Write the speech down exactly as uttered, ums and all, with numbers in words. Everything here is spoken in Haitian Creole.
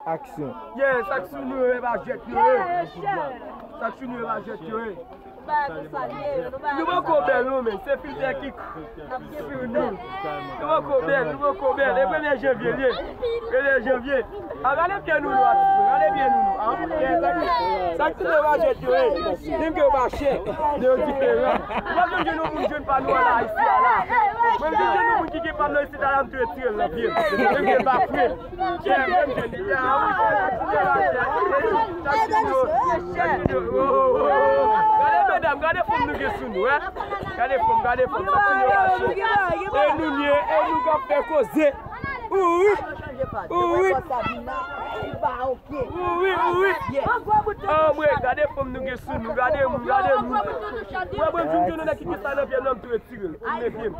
Aksyon. Yeah, sa k sou nou yo, e pa jwèt yo ye. Sa k sou nou yo, e pa jwèt yo ye. Nou poko bèl non, men se filtè ki sou nou. Nou poko bèl, nou poko bèl. E premye janvye l ye. Premye janvye. A, gade pye nou nou, a, gade pye nou nou. A, yeah, sa k, sa k sou nou yo, e pa jwèt yo ye. Menm ke yo pa chè, men yo diferan. Ou pa janm jwenn yon moun jwenn pa nou an la, isi a la. Mwen vin jwenn yon moun ki gen pa m nan isi a la, m tou retire l nan pye m. Menm ke l pa fre. Gade medam, gade fanm nou gen sou nou, eh. Gade fanm, gade fanm, sa ti yo mache. E nou nye, e nou k ap fè koze. Wi, wi. Wi, wi. Anmwe, gade fanm nou gen sou nou, gade nou, gade nou. Mwen, mwen, joun joun nèg ki gen sa nan pye m nan, m tou retire l. Ou mete m.